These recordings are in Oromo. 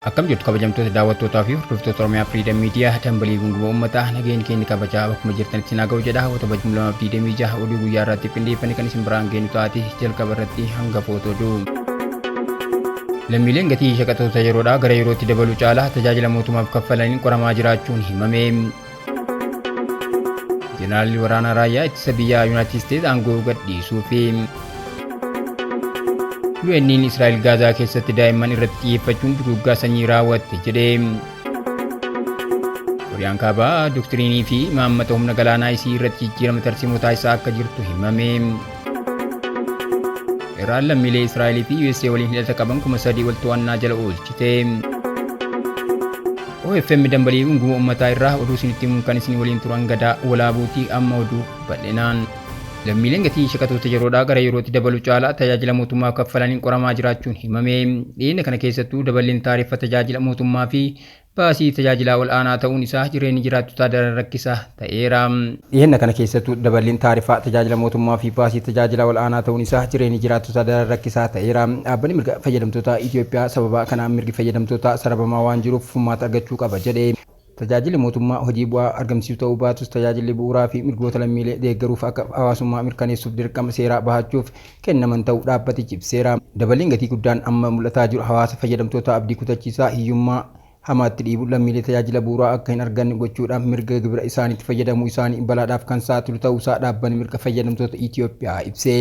Akkam jirtu kabajamtoota daawwattootaa fi hordoftoota Oromiyaa Firiidam Miidiyaa dambalii gunguma uummataa nageenyi keenya kabajaa bakkuma jirtanitti naa ga'u jedha. Hawwata bajjum 2026 oduu guyyaa irratti qindeeffame kan isin biraan geenyu taate jalqaba irratti hangafoota oduu. Lammiileen gatii shaqaxoota yeroodhaa gara yerootti dabaluu caalaa tajaajila mootummaaf kaffalaniin qoramaa jiraachuun himame. Jeneraalli waraanaa raayyaa ittisa biyyaa Yuunaayitid Isteetsi aangoo gadhiisuu fi UN'n Israa'el Gaazaa keessatti daa'imman irratti xiyyeeffachuun duguuggaa sanyii raawwatte jedhe. Kooriyaan Kaabaa doktiriinii fi imaammata humna galaanaa isii irratti jijjiirama tarsiimoo taasisaa akka jirtu himame. Iraan lammiilee Israa'elii fi USA waliin hidhata qaban 3,000 wal to'annaa jala oolchite. OFM dambalii gunguma uummataa irraa oduu isinitti himuun kan isin waliin turan gadaa walaabuutii amma oduu bal'inaan. Lammiileen gatii shaqaxoota yeroodhaa gara yerootti dabalu caalaa tajaajila mootummaa kaffalaniin qoramaa jiraachuun himame. Dhiyeenya kana keessattuu daballiin taarifa tajaajila mootummaa fi baasii tajaajilaa ol aanaa ta'uun isaa jireenyi jiraattotaa daran rakkisaa ta'eera. Dhiyeenya kana keessattuu daballiin taarifaa tajaajila mootummaa fi baasii tajaajilaa ol aanaa ta'uun isaa jireenyi jiraattotaa daran rakkisaa ta'eera. Dhaabbanni mirga fayyadamtoota Itoophiyaa sababa kanaan mirgi fayyadamtootaa sarabamaa waan jiruuf furmaata argachuu qaba jedhe. Tajaajilli mootummaa hojii bu'aa argamsiisu ta'uu baatus tajaajilli bu'uuraa fi mirgoota lammiilee deeggaruuf akka hawaasummaa mirkaneessuuf dirqama seeraa bahachuuf kennaman ta'uu dhaabbatichi ibseera. Daballiin gatii guddaan amma mul'ataa jiru hawaasa fayyadamtoota abdii kutachiisaa hiyyummaa hamaatti dhiibu lammiilee tajaajila bu'uuraa akka hin arganne gochuudhaan mirga gibira isaaniitti fayyadamuu isaanii balaadhaaf kan saaxilu ta'uusaa dhaabbanni mirga fayyadamtoota Itoophiyaa ibse.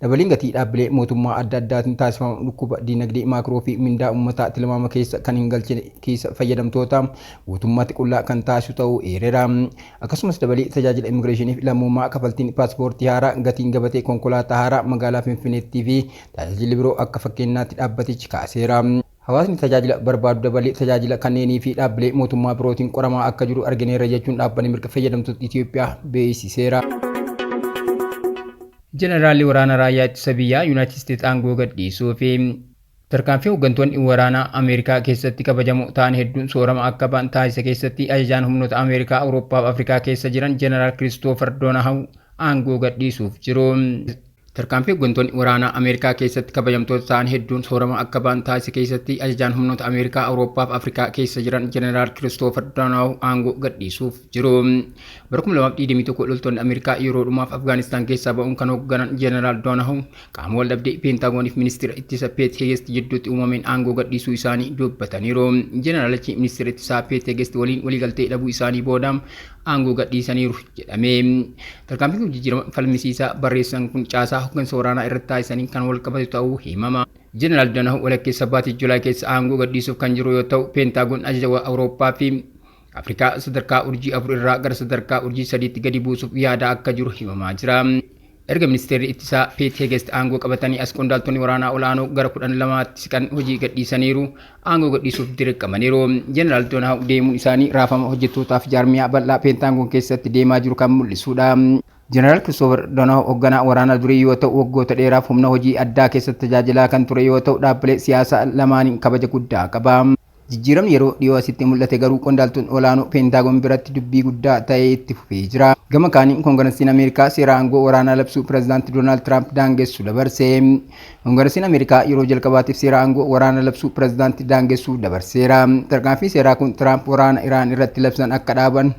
Dabaliin gatii dhaabbilee mootummaa adda addaatiin taasifamu dhukkuba diinagdee maakroo fi mindaa uummataa tilmaama keessa kan hin galchine keessa fayyadamtoota guutummaatti qullaa kan taasisu ta'uu eereera. Akkasumas dabalii tajaajila immigireeshiniif lammummaa kafaltiin paaspoortii haaraa gatiin gabatee konkolaataa haaraa magaalaa Finfinneettii fi tajaajilli biroo akka fakkeenyaatti dhaabbatichi kaaseera. Hawaasni tajaajila barbaadu dabalee tajaajila kanneenii fi dhaabbilee mootummaa birootiin qoramaa akka jiru argineerra jechuun dhaabbanni mirga fayyadamtoota Itoophiyaa beeksiseera. Jeneraalli waraana raayyaa ittisa biyyaa Yuunaayitid Isteetsi aangoo gadhiisuu fi tarkaanfii hooggantoonni waraanaa Ameerikaa keessatti kabajamoo ta'an hedduun soorama akka ba'an taasise keessatti ajajaan humnoota Ameerikaa, Awurooppaa fi Afrikaa keessa jiran Jeneraal Kiristoofer Doonahaw aangoo gadhiisuuf jiru. Tarkaanfii hooggantoonni waraanaa Ameerikaa keessatti kabajamtoota ta'an hedduun soorama akka ba'an taasise keessatti ajajaan humnoota Ameerikaa, Awurooppaa fi Afrikaa keessa jiran Jeneraal Kiristoofer Doonahaw aangoo gadhiisuuf jiru. Bara 2021 loltoonni Ameerikaa yeroo dhumaaf Afgaanistaan keessaa ba'uun kan hoogganan Jeneraal Doonahaw qaama waldhabdee Peentagooniif ministeera ittisa Peet Heegest jidduutti uumameen aangoo gadhiisuu isaanii dubbataniiru. Jeneraalichi ministeera ittisaa Peet Heegest waliin waliigaltee dhabuu isaanii booda aangoo gadhiisaniiru jedhame. Tarkaanfiin kun jijjiirama falmisiisaa barreessan kun caasaa hooggansa waraanaa irratti taasisaniin kan wal qabatu ta'uu himama. Jeneraal Doonahaw walakkeessa baatii Julaay keessa aangoo gadhiisuuf kan jiru yoo ta'u, Peentaagoon ajaja Awurooppaa fi Afrikaa sadarkaa urjii 4 irraa gara sadarkaa urjii 3tti gadi buusuuf yaada akka jiru himamaa jira. Erga ministeerri ittisaa Peet Heegest aangoo qabatanii as qondaaltonni waraanaa olaanoo gara 12tti siqan hojii gadhiisaniiru. Aangoo gadhiisuuf dirqamaniiru. Jeneraal Doonahaw deemuun isaanii raafama hojjettootaaf jaarmiyaa bal'aa Peentaagoon keessatti deemaa jiru kan mul'isudha. Jeneraal Kiristoofer Doonahaw hoogganaa waraanaa durii yoo ta'u waggoota dheeraaf humna hojii addaa keessatti tajaajilaa kan ture yoo ta'u dhaabbilee siyaasaa lamaaniin kabaja guddaa qaba. Jijjiiramni yeroo dhiyoo asitti mul'ate garuu qondaaltonni olaanoo Peentaagoon biratti dubbii guddaa ta'ee itti fufee jira. Gama kaaniin Koongireesiin Ameerikaa seera aangoo waraanaa labsuu Pireezidaanti Doonaald Tiraamp daangessu dabarse. Koongireesiin Ameerikaa yeroo jalqabaatiif seera aangoo waraana labsuu Pireezidaanti daangessuu dabarseera. Tarkaanfiin seeraa kun Tiraamp waraana Iraan irratti labsan akka dhaaban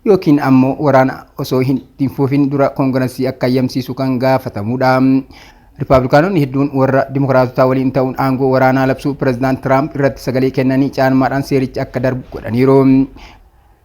yookiin ammoo waraana osoo hin fufin dura koongireesii akka eeyyamsiisu kan gaafatamudha. Rippaabilikaanonni hedduun warra Dimokiraatotaa waliin ta'uun aangoo waraanaa labsuu Pireezidaant Tiraamp irratti sagalee kennanii caalmaadhaan seerichi akka darbu godhaniiru.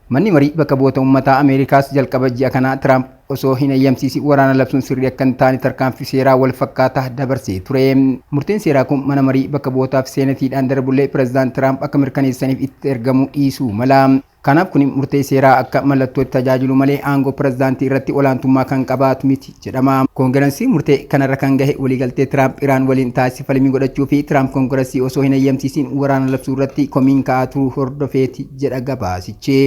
Manni marii bakka bu'oota uummataa Ameerikaas jalqaba ji'a kanaa Tiraamp osoo hin eeyyamsiisin waraana labsuun sirrii akka hin taane tarkaanfii seeraa wal fakkaataa dabarsee ture. Murteen seeraa kun mana marii bakka bu'ootaaf seenatiidhaan darbullee Pireezidaant Tiraamp akka mirkaneessaniif itti ergamuu dhiisuu mala. Kanaaf kun murtee seeraa akka mallattootti tajaajilu malee aangoo pirezidaantii irratti olaantummaa kan qabaatu miti jedhama. Koongireesiin murtee kanarra kan gahe waliigaltee Tiraamp Iraan waliin taasise falmii godhachuu fi Tiraamp koongireesii osoo hin eeyyamsiisin waraana labsuu irratti komiin ka'aa turuu hordofeeti jedha gabaasichi.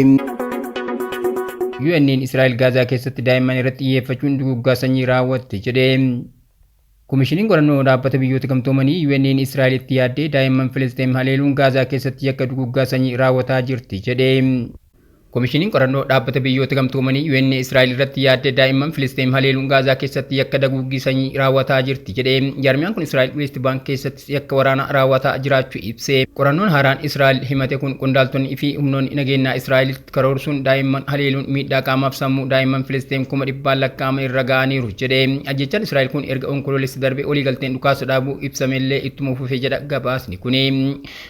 UN'n Israa'el Gaazaa keessatti daa'imman irratti xiyyeeffachuun duguuggaa sanyii raawwatte jedhe. Komishiniin qorannoo dhaabbata biyyoota gamtoomanii UN'n Israa'el itti yaaddee daa'imman Filisxeem haleeluun Gaazaa keessatti yakka duguuggaa sanyii raawwataa jirti jedhe. Komishiniin qorannoo dhaabbata biyyoota gamtoomanii UN Israa'el irratti yaadde daa'imman Filisxeem haleeluun Gaazaa keessatti yakka daguuggii sanyii raawwataa jirti jedhe. Jaarmiyaan kun Israa'el West Bank keessatti yakka waraanaa raawwataa jiraachuu ibse. Qorannoon haaraan Israa'el himate kun qondaaltonni fi humnoonni nageenyaa Israa'el karoorsuun daa'imman haleeluun miidhaa qaamaaf sammuu daa'imman Filisxeem 100,000 lakkaa'aman irra ga'aniiru jedhe. Ajjechaan Israa'el kun erga Onkoloolessa darbe waliigalteen dhukaasa dhaabuu ibsamellee ittuma fufee jedha gabaasni kuni.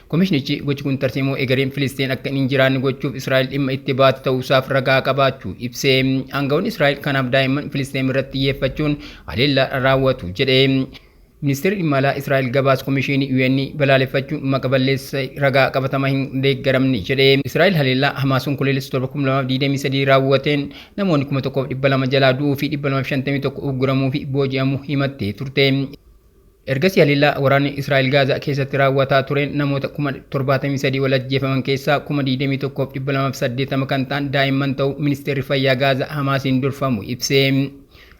Komishinichi gochi kun tarsiimoo egereen Filisxeen akka hin jiraanne gochuuf Israa'el dhimma itti baate ta'uusaaf ragaa qabaachuu ibse. Aangawoonni Israa'el kanaaf daa'imman Filisxeem irratti xiyyeeffachuun haleellaa raawwatu jedhe. Ministeerri dhimma alaa Israa'el gabaasa komishinii UN balaaleffachuun maqa balleessa ragaa qabatama hin deeggaramne jedhe. Israa'el haleellaa Hamaas Onkoloolessa 7 2023 raawwateen namoonni 1200 jalaa du'uu fi 251 ugguramuu fi booji'amuu himattee turte. Ergasii haleellaa waraanni Israa'el Gaazaa keessatti raawwataa tureen namoota 73,000 wal ajjeefaman keessaa 21,280 kan ta'an daa'imman ta'uu ministeerri fayyaa Gaazaa Hamaasiin durfamu ibse.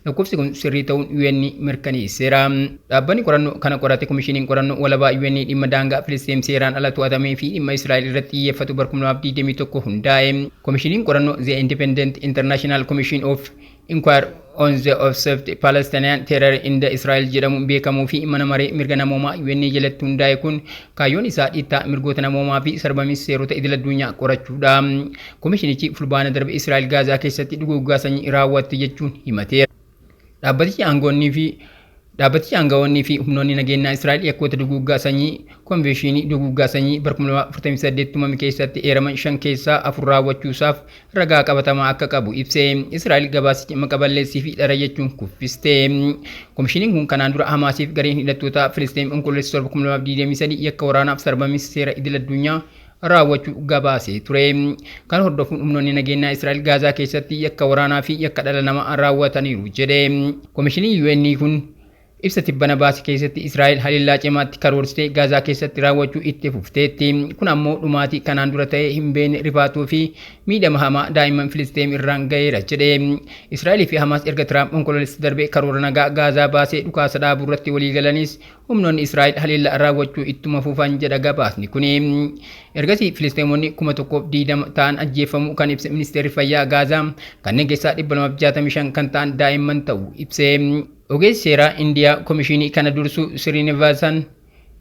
Lakkoofsi kun sirrii ta'uun UN mirkaneesseera. Dhaabbanni qorannoo kana qorate Komishiniin qorannoo walabaa UN dhimma daangaa Filisxeem seeraan ala to'atamee fi dhimma Israa'el irratti xiyyeeffatu bara 2021 hundaa'e. Komishiniin qorannoo The Independent International Commission of Inquiry on the Observed Palestinian Terror in the Israel jedhamuun beekamuu fi mana maree mirga namoomaa UN jalatti hundaa'e kun kaayyoon isaa dhiittaa mirgoota namoomaa fi sarbamiinsa seerota idil addunyaa qorachuudha. Komishinichi Fulbaana darbe Israa'el Gaazaa keessatti duguuggaa sanyii raawwatte jechuun himateera. Dhaabbatichi aangawoonni fi humnoonni nageenyaa Israa'el yakkoota duguuggaa sanyii konvenshinii duguuggaa sanyii bara 2048 tumame keessatti eeraman shan keessaa afur raawwachuusaaf ragaa qabatamaa akka qabu ibse. Israa'el gabaasichi maqa balleessii fi dhara jechuun kuffiste. Komishiniin kun kanaan dura Hamaasiif gareen hidhattoota Filisxeem Onkoloolessa 7 2023 yakka waraanaaf sarbamiinsa seera idil addunyaa raawwachuu gabaasee ture. Kana hordofuun humnoonni nageenyaa Israa'el Gaazaa keessatti yakka waraanaa fi yakka dhala namaa raawwataniiru jedhe. Komishiniin UN kun ibsa tibbana baase keessatti Israa'el haleellaa cimaatti karoorsitee Gaazaa keessatti raawwachuu itti fufteetti. Kun ammoo dhumaatii kanaan dura ta'ee hin beekne, rifaatuu fi miidhama hamaa daa'imman Filisxeem irraan ga'eera jedhe. Israa'elii fi Hamaas erga Tiraamp Onkoloolessa darbe karoora nagaa Gaazaa baasee dhukaasa dhaabuu irratti walii galanis humnoonni Israa'el haleellaa raawwachuu ittuma fufan jedha gabaasni kuni. Ergasii Filisxeemonni 1,020 ta'an ajjeefamuu kan ibse ministeerri fayyaa Gaazaa, kanneen keessaa 265 kan ta'an daa'imman ta'uu ibse. Ogeessi seeraa Indiyaa komishinii kana dursu Sirinivasan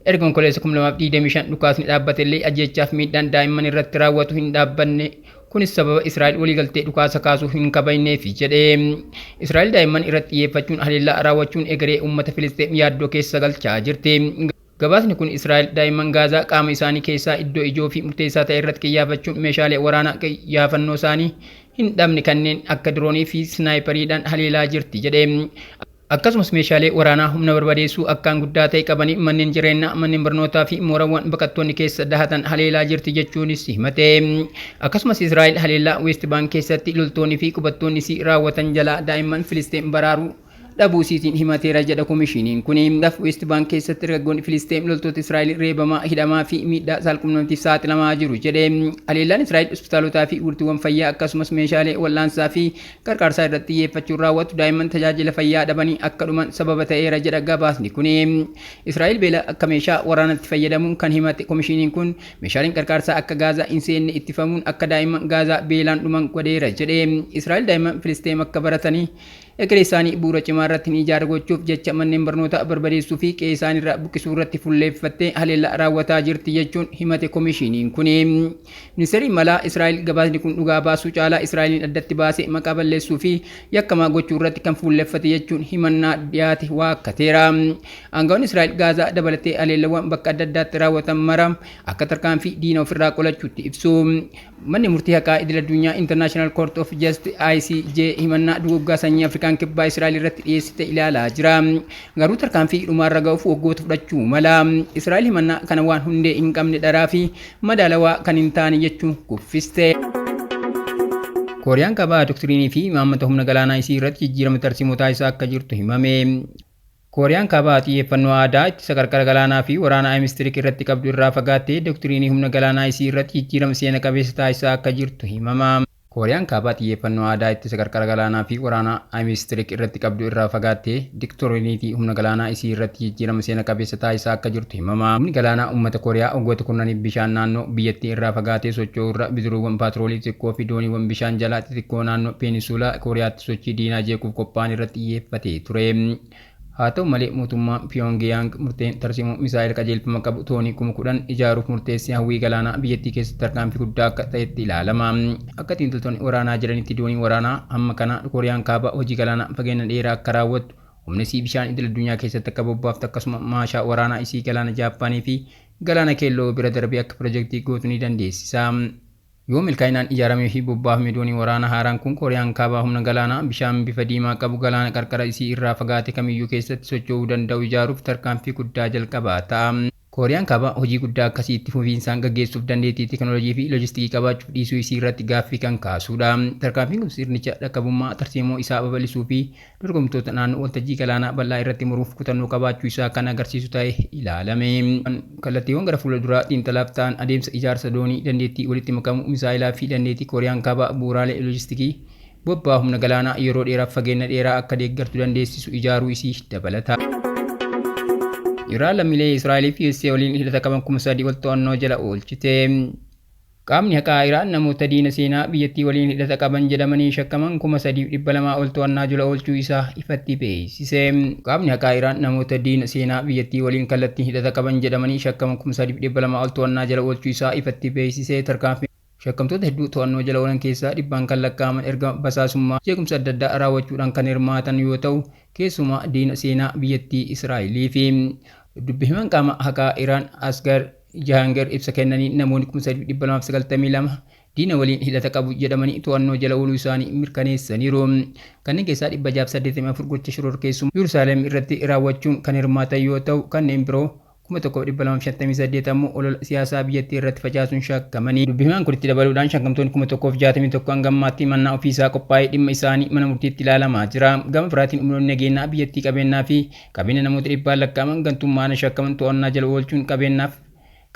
erga Onkoloolessa 2025 dhukaasni dhaabbatellee ajjeechaaf miidhaan daa'imman irratti raawwatu hin dhaabbanne, kunis sababa Israa'el waliigaltee dhukaasa kaasuu hin kabajneefi jedhe. Israa'el daa'imman irratti xiyyeeffachuun haleellaa raawwachuun egeree uummata Filisxeem yaaddoo keessa galchaa jirti. Gabaasni kun Israa'el daa'imman Gaazaa qaama isaanii keessaa iddoo ijoo fi murteessaa ta'e irratti qiyyaafachuun meeshaalee waraanaa qiyyaafannoo isaanii hin dhabne kanneen akka diroonii fi snaayipariidhaan haleelaa jirti jedhe. Akkasumas meeshaalee waraanaa humna barbadeessuu akkaan guddaa ta'e qabanii manneen jireenyaa, manneen barnootaa fi moorawwan baqattoonni keessa dahatan haleelaa jirti jechuunis himate. Akkasumas Israa'el haleellaa West Bank keessatti loltoonni fi qubattoonni isii raawwatan jalaa daa'imman Filisxeem baraaruu dhabuu isiitiin himateera jedha komishiniin kun. West Bank keessatti dargaggoonni Filisxeem loltoota Israa'el reebamaa, hidhamaa fi miidhaa saalqunnamtiif saaxilamaa jiru jedhe. Haleellaan Israa'el hospitaalotaa fi wiirtuuwwan fayyaa akkasumas meeshaalee wal'aansaa fi qarqaarsaa irratti xiyyeeffachuun raawwatu daa'imman tajaajila fayyaa dhabanii akka dhuman sababa ta'eera jedha gabaasni kun. Israa'el beela akka meeshaa waraanatti fayyadamuun kan himate komishiniin kun, meeshaaleen qarqaarsaa akka Gaazaa hin seenne ittifamuun akka daa'imman Gaazaa beelaan dhuman godheera jedhe. Israa'el daa'imman Filisxeem akka baratanii egeree isaanii bu'uura cimaa irratti hin ijaarre gochuuf jecha manneen barnootaa barbadeessuu fi qe'ee isaaniirraa buqqisuu irratti fuulleeffattee haleellaa raawwataa jirti jechuun himate komishiniin kun. Ministeerri malaa Israa'el gabaasni kun dhugaa baasuu caalaa Israa'eliin addatti baasee maqaa balleessuu fi yakkamaa gochuu irratti kan fuulleffate jechuun himannaa dhiyaate waakkateera. Aangawoonni Israa'el Gaazaa dabalatee haleellawwan bakka adda addaatti raawwatan mara akka tarkaanfii diina ofirraa qolachuutti ibsu. Manni murtii haqaa idil addunyaa International Court of Justice ICJ himannaa duguuggaa sanyii Afrikaan Kibbaa Israa'el irratti dhiyeessite ilaalaa jira. Garuu tarkaanfii dhumaarra ga'uuf waggoota fudhachuu mala. Israa'el himannaa kana waan hundee hin qabne, dharaa fi madaalawaa kan hin taane jechuun kuffiste. Kooriyaan Kaabaa doktiriinii fi imaammata humna galaanaa isii irratti jijjiirama tarsiimoo taasisaa akka jirtu himame. Kooriyaan Kaabaa xiyyeeffannoo aadaa ittisa qarqara galaanaa fi waraana Aymistiriik irratti qabdu irraa fagaattee doktiriinii humna galaanaa isii irratti jijjiirama seena qabeessa taasisaa akka jirtu himama. Kooriyaan Kaabaa xiyyeeffannoo aadaa ittisa qarqara galaanaa fi waraanaa asymmetric irratti qabdu irraa fagaattee doctrine humna galaanaa isii irratti jijjiirama seena qabeessa taasisaa akka jirtu himama. Humni galaanaa uummata Kooriyaa waggoota kurnaniif bishaan naannoo biyyattii irraa fagaatee socho'uu irra bidiruuwwan paatroolii xixiqqoo fi dooniiwwan bishaan jalaa xixiqqoo naannoo peninsula Kooriyaatti sochii diinaa jeequuf qophaa'an irratti xiyyeeffatee ture. Haa ta'u malee, mootummaan Pyongyang murteen tarsiimoo misaa'ila qajeelfama qabu toonii 10,000 ijaaruuf murteessee hawwii galaanaa biyyattii keessatti tarkaanfii guddaa akka ta'etti ilaalama. Akka xiinxaltoonni waraanaa jedhanitti, doonii waraanaa hamma kana Kooriyaan Kaabaa hojii galaanaa fageenya dheeraa akka raawwattu, humna isii bishaan idil addunyaa keessatti akka bobbaaftu, akkasuma maashaa waraanaa isii galaana Jaappaanii fi galaana Keelloo bira darbee akka project gootu ni dandeessisa. Yoo milkaa'inaan ijaaramee fi bobbaafame, doonii waraanaa haaraan kun Kooriyaan Kaabaa humna galaanaa bishaan bifa diimaa qabu galaana qarqara isii irraa fagaate kamiyyuu keessatti socho'uu danda'u ijaaruuf tarkaanfii guddaa jalqabaa ta'a. Kooriyaan Kaabaa hojii guddaa akkasii itti fufiinsaan gaggeessuuf dandeettii teekinooloojii fi loojistikii qabaachuuf dhiisuu isii irratti gaaffii kan kaasudha. Tarkaanfiin kun sirnicha dhaqqabummaa tarsiimoo isaa babal'isuu fi dorgomtoota naannoo waltajjii galaanaa bal'aa irratti muruuf kutannoo qabaachuu isaa kan agarsiisu ta'e ilaalame. Kallattiiwwan gara fuulduraa xiinxalaaf ta'an adeemsa ijaarsa doonii, dandeettii walitti makamuu misaayilaa fi dandeettii Kooriyaan Kaabaa bu'uuraalee loojistikii bobbaa humna galaanaa yeroo dheeraaf fageenya dheeraa akka deeggartu dandeessisu ijaaruu isii dabalata. Iraan lammiilee Israa'elii fi USA waliin hidhata qaban 3,000 ol to'annoo jala oolchite. Qaamni haqaa Iraan namoota diina seenaa biyyattii waliin hidhata qaban jedhamanii shakkaman 3,200 ol to'annaa jala oolchuu isaa ifatti beeksise. Qaamni haqaa Iraan namoota diina seenaa biyyattii waliin kallattiin hidhata qaban jedhamanii shakkaman 3,200 ol to'annaa jala oolchuu isaa ifatti beeksise. Tarkaanfii shakkamtoota hedduu to'annoo jala oolan keessaa dhibbaan kan lakkaa'aman erga basaasummaa jeequmsa adda addaa raawwachuudhaan kan hirmaatan yoo ta'u, keessumaa diina seenaa biyyattii Israa'elii fi dubbi himan qaama haqaa Iraan Asgar Jahanger ibsa kennanii namoonni 3,292 diina waliin hidhata qabu jedhamanii to'annoo jala ooluu isaanii mirkaneessaniiru. Kanneen keessaa 684 gocha shororkeessummaa Yerusaalem irratti raawwachuun kan hirmaatan yoo ta'u, kanneen biroo 1258 ammoo olola siyaasaa biyyattii irratti facaasuun shakkamanii. Dubbi himaan kun itti dabaluudhaan shakkamtoonni 1,061 hanga ammaatti mannaa ofiisaa qophaa'ee dhimma isaanii mana murtiitti ilaalamaa jira. Gama biraatiin, humnoonni nageenyaa biyyattii qabeenyaa fi qabeenya namoota dhibbaan lakkaa'aman gantummaan shakkaman to'annaa jala oolchuun qabeenyaaf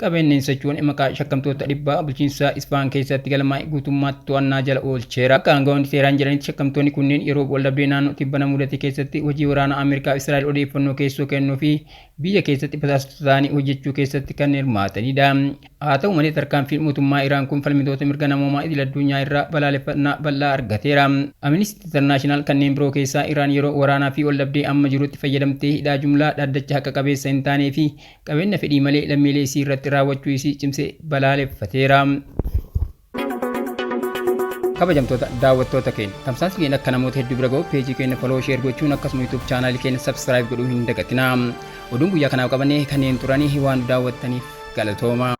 qabeenya hin sochoone maqaa shakkamtoota dhibbaa bulchiinsa Isfaan keessatti galmaa'e guutummaatti to'annaa jala oolcheera. Akka aangawoonni seeraan jedhanitti, shakkamtoonni kunneen yeroo waldhabdee naannoo tibbana mudate keessatti hojii waraanaa Ameerikaa fi Israa'el odeeffannoo keessoo kennuu fi biyya keessatti basaastota ta'anii hojjechuu keessatti kan hirmaatanidha. Haa ta'u malee, tarkaanfiin mootummaa Iraan kun falmitoota mirga namoomaa idil addunyaa irraa balaaleffannaa bal'aa argateera. Amnesty International kanneen biroo keessaa Iraan yeroo waraanaa fi waldhabdee amma jirutti fayyadamtee hidhaa jumlaa, dhaddacha haqa qabeessa hin taanee fi qabeenya fedhii malee lammiilee isii irratti raawwachuu isii cimsee balaaleffateera. Kabajamtoota daawwattoota keenya, tamsaasni keenya akka namoota hedduu bira ga'u peejii keenya follow, share gochuun akkasuma YouTube chaanaalii keenya subscribe godhuu hin dagatinaa. Oduun guyyaa kanaaf qabannee kanneen turanii waan daawwattaniif galatooma.